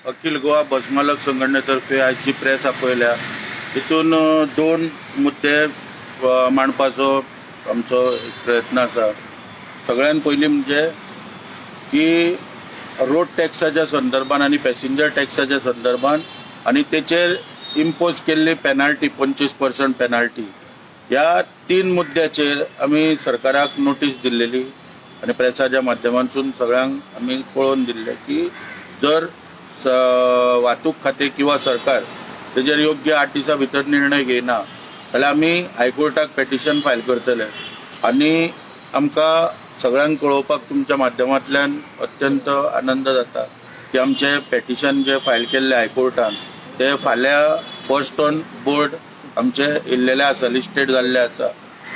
अखिल गोवा बसमालक संघटनेतर्फे आयज जी प्रेस आपयल्या तितून दोन मुद्दे मांडपाचो आमचो एक प्रयत्न आसा. सगळ्यान पयलीं म्हणजे की रोड टॅक्साच्या संदर्भान आनी पॅसेंजर टॅक्साच्या संदर्भान आनी तेचेर इम्पोज केल्ली पेनाल्टी 25% पेनाल्टी ह्या तीन मुद्द्याचेर आमी सरकाराक नोटीस दिल्लेली आनी प्रेसाच्या माध्यमांतसून सगळ्यांक आमी कळोवन दिल्लें की जर वाहतूक खातें किंवा सरकार तेजेर योग्य 8 दिसां भितर निर्णय घेयना जाल्यार आमी हायकोर्टाक पेटिशन फायल करतले. आनी आमकां सगळ्यांक कळोवपाक तुमच्या माध्यमांतल्यान अत्यंत आनंद जाता की आमचें पेटिशन जें फायल केल्लें हायकोर्टान ते फाल्यां फर्स्ट ऑन बोर्ड आमचे येयल्लेले आसा, लिस्टेड जाल्ले आसा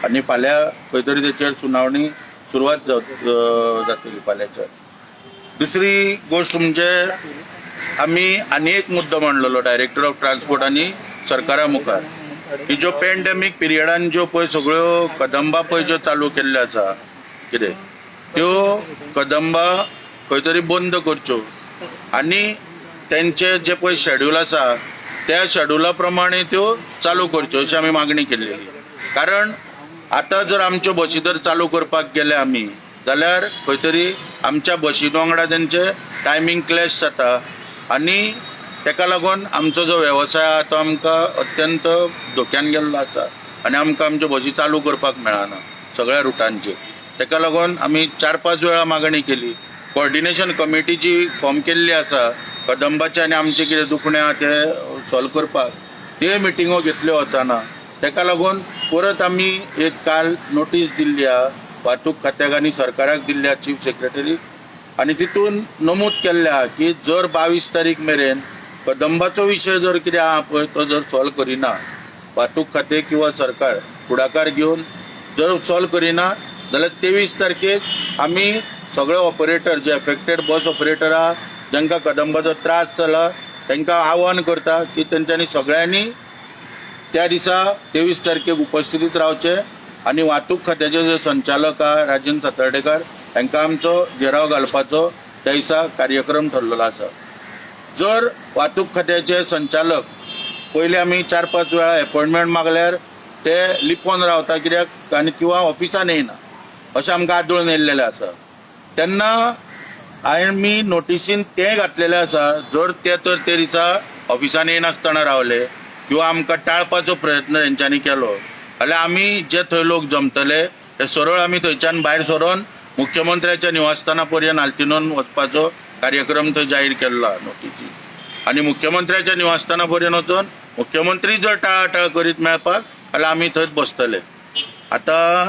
आनी फाल्यां खंय तरी तेचेर सुनावणी सुरवात जातली फाल्यांच्या. दुसरी गोश्ट म्हणजे आमी आनी एक मुद्दो मांडलेलो डायरेक्टर ऑफ ट्रान्सपोर्ट आनी सरकारा मुखार की ज्यो पेंडेमीक पिरियडान ज्यो पळय सगळ्यो कदंबा पळय ज्यो चालू केल्ल्यो आसा कितें त्यो कदंबा खंय तरी बंद करच्यो आनी तेंचे जे पळय शेड्यूल आसा त्या शेड्युला प्रमाणे त्यो चालू करच्यो अशी आमी मागणी केल्ली. कारण आतां जर आमच्यो बशी जर चालू करपाक गेले आमी जाल्यार खंय तरी आमच्या बशी वांगडा तेंचे टायमींग क्लॅश जाता आनी तेका लागून आमचो जो वेवसाय आहा तो आमकां अत्यंत धोक्यान गेल्लो आसा आनी आमकां आमच्यो बशी चालू करपाक मेळना सगळ्या रुटांचेर. तेका लागून आमी 4-5 वेळा मागणी केली. कॉर्डिनेशन कमिटी जी फॉर्म केल्ली आसा कदंबाचे आनी आमचें कितें दुखणें आहा तें सॉल्व करपाक ते मिटिंगो घेतल्यो वचना. तेका लागून परत आमी एक काल नोटीस दिल्ली आहा वाहतूक खात्याक आनी सरकाराक दिल्ली आहा चीफ सेक्रेटरी आनी तितून नमूद केल्लें आहा की जर 22 तारीख मेरेन कदंबाचो विशय जर कितें आहा पळय तो जर सॉल्व करिना वाहतूक खातें किंवा सरकार फुडाकार घेवन जर सॉल्व करिना जाल्यार 23 तारखेक आमी सगळे ऑपरेटर जे एफेक्टेड बस ऑपरेटर आहा जांकां कदंबाचो त्रास जाला तांकां आव्हान करता की तेंच्यांनी सगळ्यांनी त्या दिसा 23 तारखेक उपस्थितीत रावचें आनी वाहतूक खात्याचे जे संचालक आहा राजेंद्र सातर्डेकर हांकां आमचो घेराव घालपाचो त्या दिसा कार्यक्रम ठरलेलो आसा. जर वाहतूक खात्याचे संचालक पयलीं आमी 4-5 वेळा एपॉयंटमेंट मागल्यार ते लिपोवन रावता कित्याक आनी किंवा ऑफिसान येयना अशें आमकां आदळून येयल्लेलें आसा. तेन्ना आमी नोटिसीन तें घातलेलें आसा जर ते तर ते दिसा ऑफिसान येयनासतना रावले किंवा आमकां टाळपाचो प्रयत्न तेंच्यांनी केलो जाल्यार आमी जे थंय लोक जमतले ते सरळ आमी थंयच्यान भायर सरोन मुख्यमंत्र्याच्या निवासस्थाना पर्यंत आल्तिनोन वचपाचो कार्यक्रम थंय जाहीर केल्लो आहा नोटीसी. आनी मुख्यमंत्र्याच्या निवासस्थाना पर्यंत वचून मुख्यमंत्री जर टाळाटाळ करीत मेळपाक जाल्यार आमी थंयच बसतले. आतां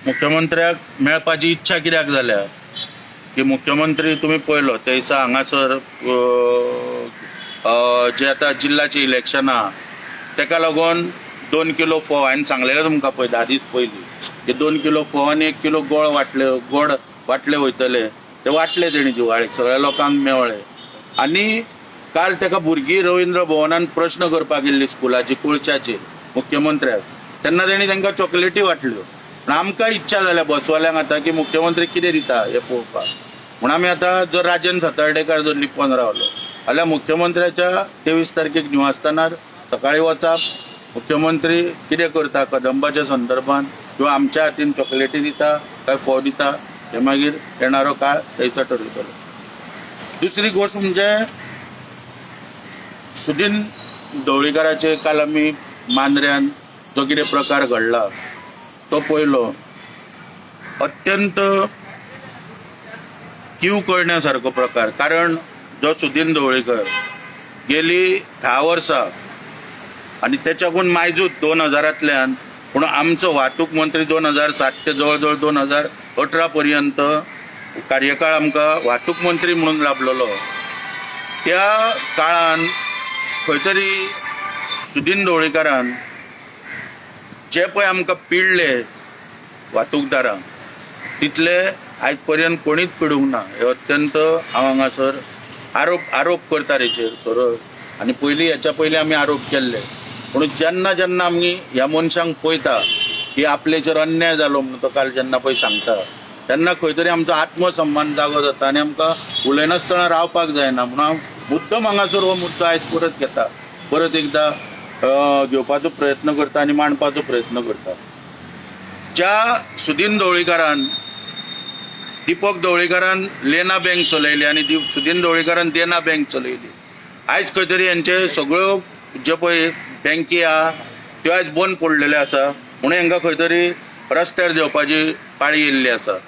मुख्यमंत्र्याक मेळपाची इच्छा कित्याक जाल्या की मुख्यमंत्री तुमी पळयलो ते दिसा हांगासर जे आतां जिल्ल्याचें इलेक्शन आहा तेका लागून 2 किलो फोव हांवें सांगलेलें तुमकां पळय 10 दीस पयलीं की 2 किलो फोव आनी 1 किलो गोड वांटले, गोड वांटले वयतले ते वांटले तेणी दिवाळेक सगळ्या लोकांक मेवळे. आनी काल तेका भुरगीं रवींद्र भवनान प्रश्न करपाक गेल्ली स्कुलाची कोळशाचेर मुख्यमंत्र्याक तेन्ना तेणी तांकां चॉकलेटी वांटल्यो. पूण आमकां इच्छा जाल्या बसवाल्यांक आतां की मुख्यमंत्री कितें दिता हें पळोवपाक म्हूण आमी आतां जर राजेंद्र सातर्डेकर जर लिपोवन रावलो जाल्यार मुख्यमंत्र्याच्या 23 तारखेक निवासस्थानार सकाळीं वचप, मुख्यमंत्री कितें करता कदंबाच्या संदर्भान किंवा आमच्या हातीन चॉकलेटी दिता काय फोव दिता हें मागीर येणारो काळ थंयसर ठरयतलो. दुसरी गोश्ट म्हणजे सुदीन ढवळीकाराचे काल आमी मांद्र्यान जो कितें प्रकार घडला तो पळयलो. अत्यंत कीव करण्या सारको प्रकार. कारण जो सुदीन ढवळीकर गेली 10 वर्सां आनी तेच्याकून मायजूत 2000-तल्यान पूण आमचो वाहतूक मंत्री 2007 ते जवळ जवळ 2018 पर्यंत कार्यकाळ आमकां वाहतूक मंत्री म्हणून लाभलेलो. त्या काळान खंय तरी सुदीन ढवळीकारान जे पळय आमकां पिडले वाहतूकदारांक तितले आयज पर्यंत कोणीच पिडूंक ना. हे अत्यंत हांव हांगासर आरोप करता हेचेर सरळ. आनी पयलीं हेच्या पयलीं आमी आरोप केल्ले. पूण जेन्ना जेन्ना आमी ह्या मनशांक पळयता की आपलेचेर अन्याय जालो म्हणून तो काल जेन्ना पळय सांगता तेन्ना खंय तरी आमचो आत्मसन्मान जागो जाता आनी आमकां उलयनासतना रावपाक जायना. म्हणून हांव मुद्दम हांगासर हो मुद्दो आयज परत घेता, परत एकदां घेवपाचो प्रयत्न करता आनी मांडपाचो प्रयत्न करता. ज्या सुदीन ढवळीकारान, दीपक ढवळीकारान लेना बँक चलयली आनी सुदीन ढवळीकारान देना बँक चलयली, आयज खंय तरी हेंचे सगळ्यो जे पळय बँकी आहा त्यो आयज बंद पडलेल्यो आसा, म्हणून हेंकां खंय तरी रस्त्यार देंवपाची पाळी येयल्ली आसा.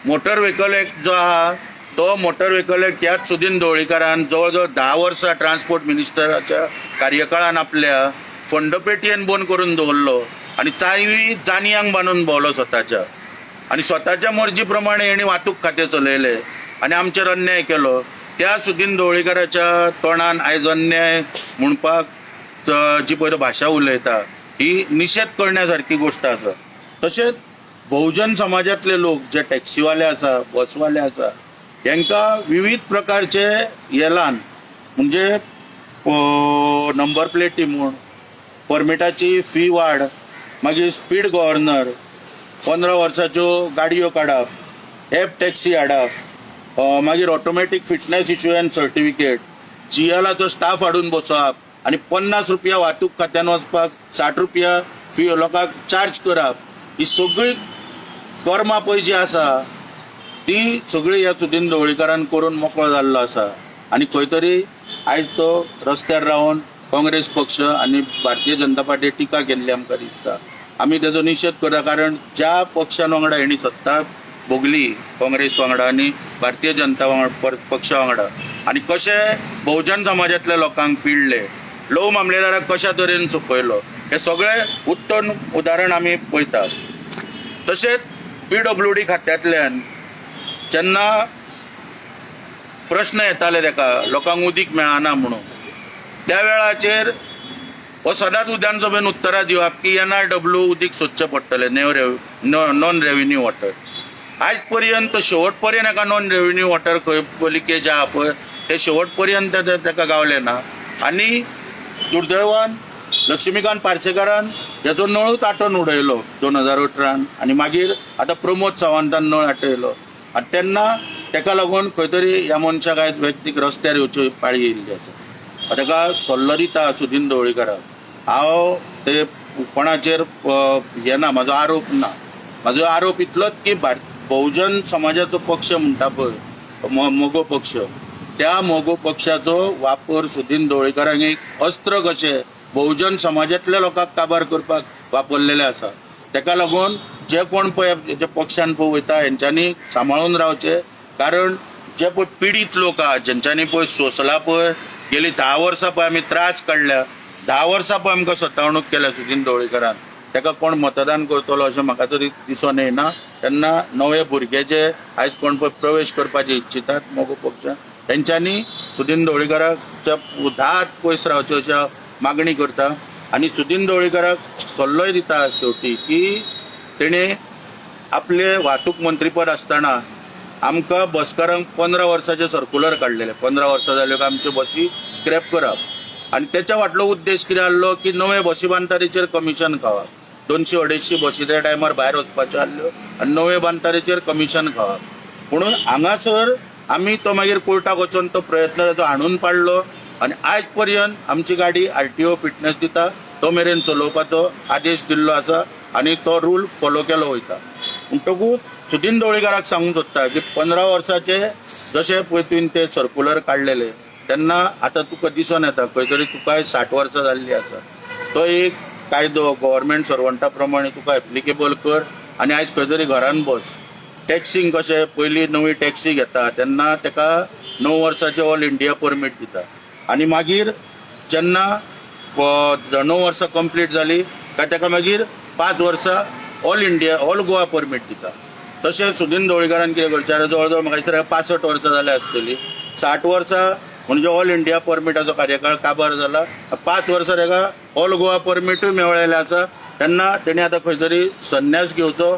मोटर व्हेकल एक्ट जो आहा तो मोटर व्हेकल एक्ट ह्याच सुदीन ढवळीकारान जवळ जवळ 10 वर्सां ट्रान्सपोर्ट मिनिस्टराच्या कार्यकाळान आपल्या फंड पेटयेन बंद करून दवरलो आनी चावी जानयांक बांदून भोंवलो स्वताच्या, आनी स्वताच्या मर्जी प्रमाणे हेणी वाहतूक खातें चलयलें आनी आमचेर अन्याय केलो. त्या सुदीन ढवळीकाराच्या तोंडान आयज अन्याय म्हणपाक जी पळय भाशा उलयता ही निशेध करण्या सारकी गोश्ट आसा. तशेंच बहुजन समाजांतले लोक जे टॅक्सीवाले आसा, बसवाले आसा, हेंकां विविध प्रकारचे येलान म्हणजे नंबर प्लेटी म्हूण, परमिटाची फी वाड, मागीर स्पीड गव्हर्नर, 15 वर्साच्यो गाडयो काडप, एप टॅक्सी हाडप, मागीर ऑटोमॅटीक फिटनेस इश्युएन्स सर्टिफिकेट, जीएलाचो स्टाफ हाडून बसोवप आनी 50 रुपया वाहतूक खात्यान वचपाक 60 रुपया फी लोकांक चार्ज करप, ही सगळी कर्मां पळय जी आसा ती सगळी ह्या सुदीन ढवळीकारान करून मोकळो जाल्लो आसा. आनी खंय तरी आयज तो रस्त्यार रावन काँग्रेस पक्ष आनी भारतीय जनता पार्टी टिका केल्ली आमकां दिसता. आमी तेजो निशेध करता, कारण ज्या पक्षान वांगडा हेणी सत्ता भोगली काँग्रेस वांगडा आनी भारतीय जनता वांगडा पक्षा वांगडा, आनी कशें बहुजन समाजांतल्या लोकांक पिडले, लोव मामलेदाराक कशा तरेन सोंपयलो, हे सगळें उत्तम उदाहरण आमी पळयतात. तशेंच पीडब्ल्यूडी खात्यांतल्यान जेन्ना प्रश्न येताले तेका लोकांक उदीक मेळना म्हणून, त्या वेळाचेर हो सदांच विधानसभेन उत्तरां दिवप की एनआरडब्ल्यू उदीक सोदचें पडटलें, नॉन रेवेन्यू वॉटर. आयज पर्यंत शेवट पर्यंत एका नॉन रेवेन्यू वॉटर खंय लिकेज आहा पळय ते शेवट पर्यंत तेका गावलें ना. आनी दुर्दैवान लक्ष्मीकांत पार्सेकारान हेचो नळूच आटोवन उडयलो 2018, आनी मागीर आतां प्रमोद सावंतान नळ आटयलो, आनी तेन्ना तेका लागून खंय तरी ह्या मनशाक आयज व्यक्तीक रस्त्यार येवची पाळी येयल्ली आसा. तेका सल्लो दिता सुदीन ढवळीकाराक, हांव ते कोणाचेर हे ना, म्हाजो आरोप ना, म्हाजो आरोप इतलोच की बहुजन समाजाचो पक्ष म्हणटा पळय मगो पक्ष, त्या मगो पक्षाचो वापर सुदीन ढवळीकारांक एक अस्त्र कशें बहुजन समाजांतल्या लोकांक काबार करपाक वापरलेलें आसा. तेका लागून जे कोण पळय जे पक्षान पळय वयता हेंच्यांनी सांबाळून रावचें, कारण जे पळय पिडीत लोक आहा जेंच्यांनी पळय सोंसला पळय गेली 10 वर्सां पळय आमी त्रास काडल्या, 10 वर्सां पळय आमकां सतावणूक केल्या सुदीन ढवळीकारान, तेका कोण मतदान करतलो अशें म्हाका तरी दिसून येना. तेन्ना नवे भुरगे जे आयज कोण पळय प्रवेश करपाचे इच्छितात मगो पक्षान, तेंच्यांनी सुदीन ढवळीकाराच्या 10 पयस रावच्यो अशें मागणी करता. आनी सुदीन ढवळीकाराक सल्लोय दिता शेवटी की तेणें आपले वाहतूक मंत्रीपद आसतना आमकां बसकारांक 15 वर्साचें सर्कुलर काडलेलें, 15 वर्सां जाल्यो काय आमच्यो बसी स्क्रॅप करप, आनी तेच्या फाटलो उद्देश कितें आहलो की नवे बसी बांदता कमिशन खावप, 200-250 बसी त्या टायमार भायर वचपाच्यो आहल्यो आनी नवे बांदता कमिशन खावप. म्हणून हांगासर आमी तो मागीर कोर्टाक वचून तो प्रयत्न ताचो हाणून पाडलो आनी आयज पर्यंत आमची गाडी आरटीओ फिटनेस दिता तो मेरेन चलोवपाचो आदेश दिल्लो आसा आनी तो रूल फॉलो केलो वयता. म्हणटकूच सुदीन ढवळीकाराक सांगूंक सोदता की 15 वर्साचे जशें पळय तुवें ते सर्कुलर काडलेले तेन्ना आतां तुका दिसून येता खंय तरी तुकाय 60 वर्सां जाल्ली आसा, तो एक कायदो गव्हर्मेंट सर्वंटा प्रमाणे तुका एप्लिकेबल कर आनी आयज खंय तरी घरान बस. टॅक्सींक कशें पयलीं नवी टॅक्सी घेता तेन्ना तेका 9 वर्साचें ऑल इंडिया परमीट दिता आनी मागीर जेन्ना 9 वर्सां कंप्लीट जाली काय तेका मागीर 5 वर्सां all India all Goa permit दिता. तशें सुदीन ढवळीकारान कितें करचें, आतां जवळ जवळ म्हाका दिसता 65 वर्सां जाल्या आसतली, 60 वर्सां म्हणजे ऑल इंडिया परमिटाचो कार्यकाळ काबार जाला, 5 वर्सां तेका ऑल गोवा परमिटूय मेळ्ळेलें आसा. तेन्ना तेणी आतां खंय तरी संन्यास घेवचो,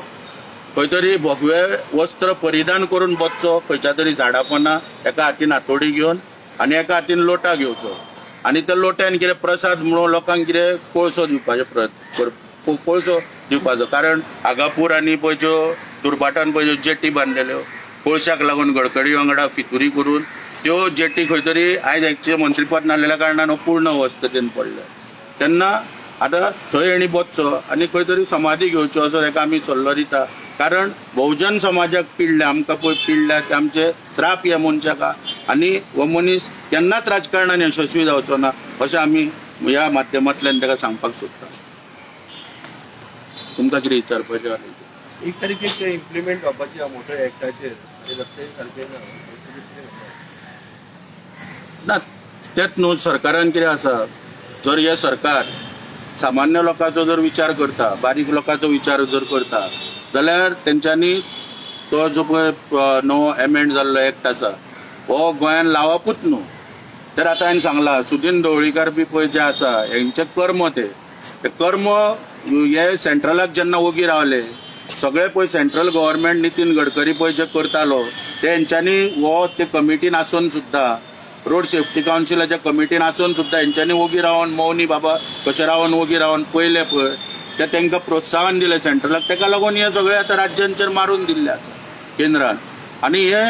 खंय तरी भगवे वस्त्र परिधान करून बसचो खंयच्या तरी झाडा पोंदा, एका हातीन हातोडी घेवन आनी एका हातीन लोटा घेवचो आनी त्या लोट्यान कितें प्रसाद म्हणून लोकांक कितें कोळसो दिवपाचो प्रयत्न कोळसो दिवपाचो, कारण आगापूर आनी पळय ज्यो दुर्भाटान पळय ज्यो जेटी बांदलेल्यो कोळशाक लागून गडकरी वांगडा फितुरी करून त्यो जेटी खंय तरी आयज हेंचें मंत्रीपद नासलेल्या कारणान अपूर्ण अवस्थेन पडले. तेन्ना आतां थंय हेणी वचचो आनी खंय तरी समाधी घेवच्यो असो हेका आमी सल्लो दिता. कारण बहुजन समाजाक पिडल्या, आमकां पळय पिडल्या, ते आमचे श्राप ह्या मनशाक आनी हो मनीस केन्नाच राजकारणान यशस्वी जावचो ना अशें आमी ह्या माध्यमांतल्यान ताका सांगपाक सोदता. तुमकां कितें विचारपाचें आसा? एक तारखेक ते इम्प्लिमेंट जावपाची मोटर एक्टाचेर आनी रस्ते सारके ना. ना, तेंच न्हू सरकारान कितें आसा, जर हें सरकार सामान्य लोकांचो जर विचार करता, बारीक लोकांचो विचार जर करता जाल्यार तेंच्यांनी तो जो पळय नवो एमेंड जाल्लो एक्ट आसा हो गोंयान लावपूच न्हू. तर आतां हांवें सांगलां सुदीन ढवळीकार बी पळय जे आसा हेंचें कर्म, ते कर्म हे सेंट्रलाक जेन्ना ओगी रावले सगळे पळय सेंट्रल गव्हर्मेंट नितीन गडकरी पळय जे करतालो ते हेंच्यांनी हो ते कमिटीन आसून सुद्दां, रोड सेफ्टी कावन्सिलाच्या कमिटीन आसून सुद्दां हेंच्यांनी ओगी रावन मौनी बाबा कशें रावन ओगी रावन पयले पळय ते तांकां प्रोत्साहन दिलें सेंट्रलाक. ताका लागून हे सगळे आतां राज्यांचेर मारून दिल्ले आसा केंद्रान. आनी हे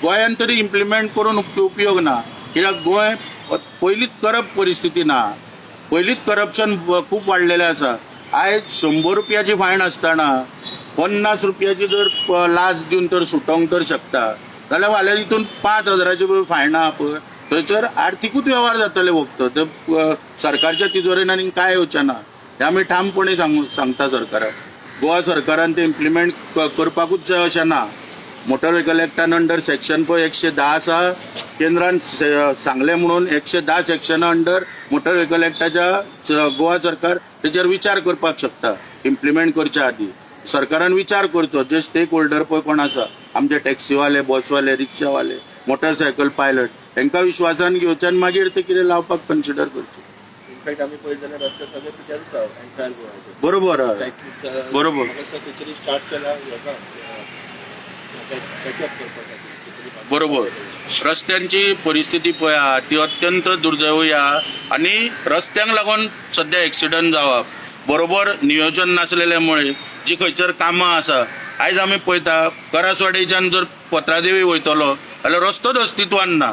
गोंयान तरी इम्प्लिमेंट करून उपयोग ना, कित्याक गोंय पयलींच करप्ट परिस्थिती ना, पयलींच करप्शन खूब वाडलेलें आसा. आयज 100 रुपयाची फायन आसतना 50 रुपयाची जर लाच दिवन तर सुटोंक तर शकता जाल्यार फाल्यां तितून 5,000ची फायन आहा पळय थंयसर आर्थिकूच वेव्हार जातले फक्त. ते सरकारच्या तिजोरेन आनी कांय येवचें ना हें आमी ठामपणी सांगता सरकाराक. गोवा सरकारान ते इम्प्लिमेंट करपाकूच जाय अशें ना. मोटर व्हेकल एक्टान अंडर सेक्शन पळय 110 आसा, केंद्रान सांगलें म्हणून 110 सेक्शना अंडर मोटर व्हेकल एक्टाच्या गोवा सरकार तेचेर विचार करपाक शकता. इम्प्लिमेंट करच्या आदी सरकारान विचार करचो, जे स्टेक होल्डर पळय कोण आसा, आमचे टॅक्सीवाले, बसवाले, रिक्षावाले, मोटरसायकल पायलट, हेंकां विश्वासान घेवचें आनी मागीर ते कितें लावपाक कन्सिडर करचें. इनफॅक्ट आमी पळयत जाल्यार रस्ते सगळे पिड्ड्यारूच आहा एंटायर गोवाचे. बरोबर आहा. बरोबर. खंयतरी स्टार्ट केला हेका पॅचअप करपा खातीर. बरोबर. रस्त्यांची परिस्थिती पळय आहा ती अत्यंत दुर्दैवी आहा आनी रस्त्यांक लागून सद्या एक्सिडंट जावप बरोबर नियोजन नासलेल्यामुळे जी खंयसर कामां आसा. आयज आमी पळयता करासवाडीच्यान जर पत्रादेवी वयतलो जाल्यार रस्तोच अस्तित्वान ना,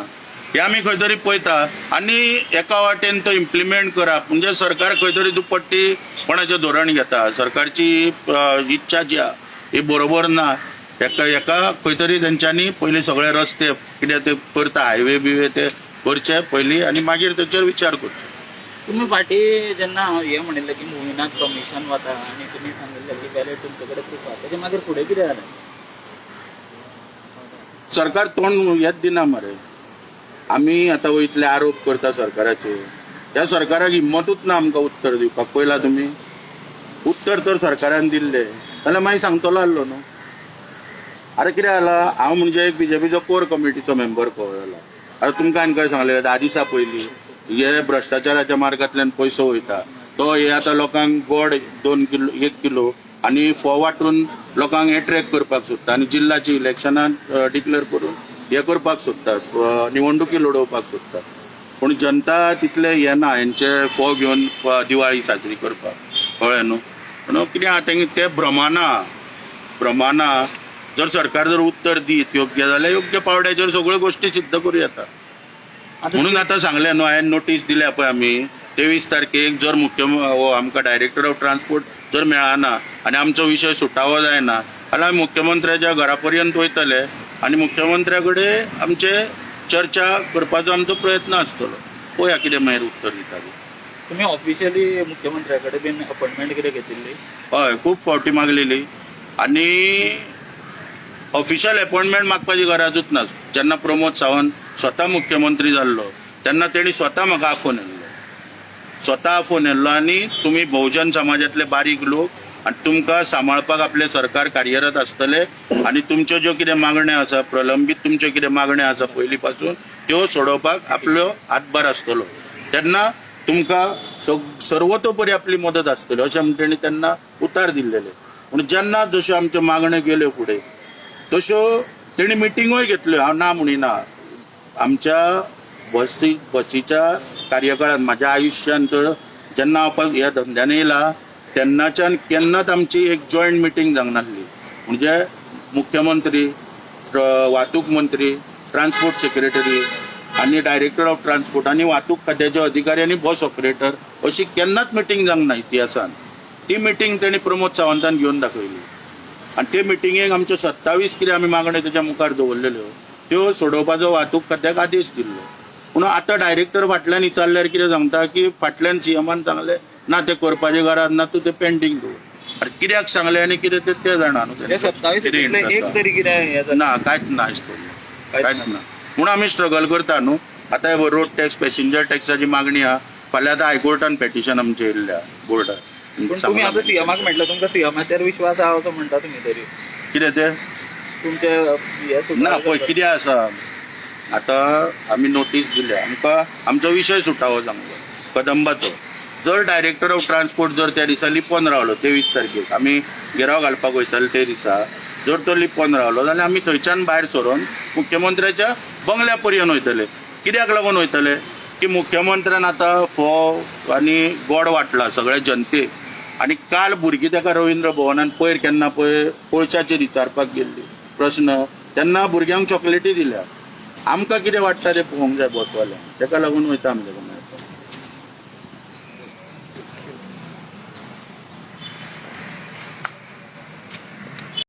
हें आमी खंय तरी पळयता. आनी एका वाटेन तो इम्प्लिमेंट करप म्हणजे सरकार खंय तरी दुपट्टी कोणाचें धोरण घेता. सरकारची इच्छा जी आहा ही बरोबर ना. एका एका खंय तरी तेंच्यांनी पयलीं सगळे रस्ते कितें ते करता हायवे बिवे ते करचे पयलीं आनी मागीर तेचेर विचार करचो. तुम्ही फाटीं जेन्ना हें म्हणिल्लें की मुविनाक कमिशन वता आनी तुमी सांगिल्लें की बॅलेट तुमचे कडेन प्रूफ आहा, तेजे मागीर फुडें कितें जालें? सरकार तोंड हेच दिना मरे. आमी आतां वयतले आरोप करता सरकाराचेर, ह्या सरकाराक हिम्मतूच ना आमकां उत्तर दिवपाक. पळयला तुमी उत्तर तर सरकारान दिल्लें जाल्यार मागीर सांगतलो आसलो न्हू. आरे कितें जालां, हांव म्हणजे एक बीजेपीचो कोर कमिटीचो मेंबर कसो जाला. आतां तुमकां हांवें काय सांगलें 10 दिसां पयलीं हे भ्रश्टाचाराच्या मार्गांतल्यान पयसो वयता तो हे आतां लोकांक गोड 2 किलो 1 किलो आनी फोव वांटून लोकांक एट्रॅक्ट करपाक सोदता आनी जिल्ल्याची इलेक्शनां डिक्लेर करून हे करपाक सोदतात, निवडणुकी लडोवपाक सोदतात. पूण जनता तितले येना हेंचे फोव घेवन दिवाळी साजरी करपाक, कळ्ळें न्हू. पूण कितें आहा तेंगे ते भ्रमाना भ्रमाना जर सरकार जर उत्तर दीत योग्य जाल्यार योग्य पावड्याचेर सगळ्यो गोश्टी सिद्ध करूं येता. म्हणून आतां सांगलें न्हू, हांवें नोटीस दिल्या पळय आमी 23 तारखेक जर मुख्य हो आमकां डायरेक्टर ऑफ ट्रान्सपोर्ट जर मेळना आनी आमचो विशय सुटावो जायना जाल्यार आमी मुख्यमंत्र्याच्या घरा पर्यंत वयतले आनी मुख्यमंत्र्या कडेन आमचे चर्चा करपाचो आमचो प्रयत्न आसतलो. पळोवया कितें मागीर उत्तर दिता तें. तुमी ऑफिशियली मुख्यमंत्र्या कडेन बीन अपॉयंटमेंट कितें घेतिल्ली? हय, खूब फावटी मागलेली आनी ऑफिशियल अपॉयंटमेंट मागपाची गरजूच ना. जेन्ना प्रमोद सावंत स्वता मुख्यमंत्री जाल्लो तेन्ना तेणी स्वता म्हाका आफोवन येयल्लो, स्वता आफोवन येयल्लो आनी तुमी बहुजन समाजांतले बारीक लोक आनी तुमकां सांबाळपाक आपलें सरकार कार्यरत आसतलें आनी तुमच्यो ज्यो कितें मागण्यो आसा प्रलंबीत, तुमच्यो कितें मागण्यो आसा पयलीं पासून त्यो सोडोवपाक आपलो हातभार आसतलो, तेन्ना तुमकां सर्वतोपरी आपली मदत आसतली अशें म्हण तेणी तेन्ना उतार दिल्लेले. पूण जेन्ना जश्यो आमच्यो मागण्यो गेल्यो फुडें तश्यो तेणी मिटिंगूय घेतल्यो, हांव ना म्हणिना. आमच्या बसीच्या कार्यकाळांत म्हाज्या आयुश्यांत तर जेन्ना हांव ह्या धंद्यान येयला तेन्नाच्यान केन्नाच आमची एक जॉयंट मिटींग जावंक नासली. म्हणजे मुख्यमंत्री, वाहतूक मंत्री, ट्रान्सपोर्ट सेक्रेटरी, आनी डायरेक्टर ऑफ ट्रान्सपोर्ट आनी वाहतूक खात्याचे अधिकारी आनी बस ऑपरेटर अशी केन्नाच मिटींग जावंक ना इतिहासान. ती मिटींग तेणी प्रमोद सावंतान घेवन दाखयली आनी ते मिटिंगेक आमच्यो 27 कितें आमी मागण्यो तेच्या मुखार दवरलेल्यो त्यो सोडोवपाचो वाहतूक खात्याक आदेश दिल्लो. पूण आतां डायरेक्टर फाटल्यान विचारल्यार कितें सांगता की फाटल्यान सीएमान सांगलें ना तें करपाची गरज ना, तूं तें पेंडींग दवर. आनी कित्याक सांगलें आनी कितें तें ते जाणा न्हू. हे 27 कितें हितूंतलें interest एक आसा. तरी कितें हें जालें? ना, कांयच ना अशें करून. कांयच ना. म्हणून आमी स्ट्रगल करता न्हू. आतां हे रोड टॅक्स, पॅसेंजर टॅक्साची मागणी आहा. फाल्यां आतां हायकोर्टान पेटिशन आमचें येयल्लें आहा बोर्डार. पूण तुमी आतां सीएमाक म्हटलं, तुमकां सीएमाचेर विश्वास आहा असो म्हणटा तुमी तरी. कितें तें? तुमचे हे ना, पळय कितें आसा, आतां आमी नोटीस दिल्या, आमकां आमचो विशय सुटावो जावंक जाय कदंबाचो. जर डायरेक्टर ऑफ ट्रान्सपोर्ट जर त्या दिसा लिपोन रावलो, 23 तारखेक आमी घेराव घालपाक वयताले, ते दिसा जर तो लिपोन रावलो जाल्यार आमी थंयच्यान भायर सरून मुख्यमंत्र्याच्या बंगल्या पर्यंत वयतले. कित्याक लागून वयतले की मुख्यमंत्र्यान आतां फोव आनी गोड वांटला सगळ्या जनतेक. आनी काल भुरगीं ताका रवींद्र भवनान पयर केन्ना पळय कोळशाचेर विचारपाक गेल्ली प्रश्न, तेन्ना भुरग्यांक चॉकलेटी दिल्या. आमकां कितें वाडटा तें पळोवंक जाय बसवाल्यांक. तेका लागून वयता आमी तेका.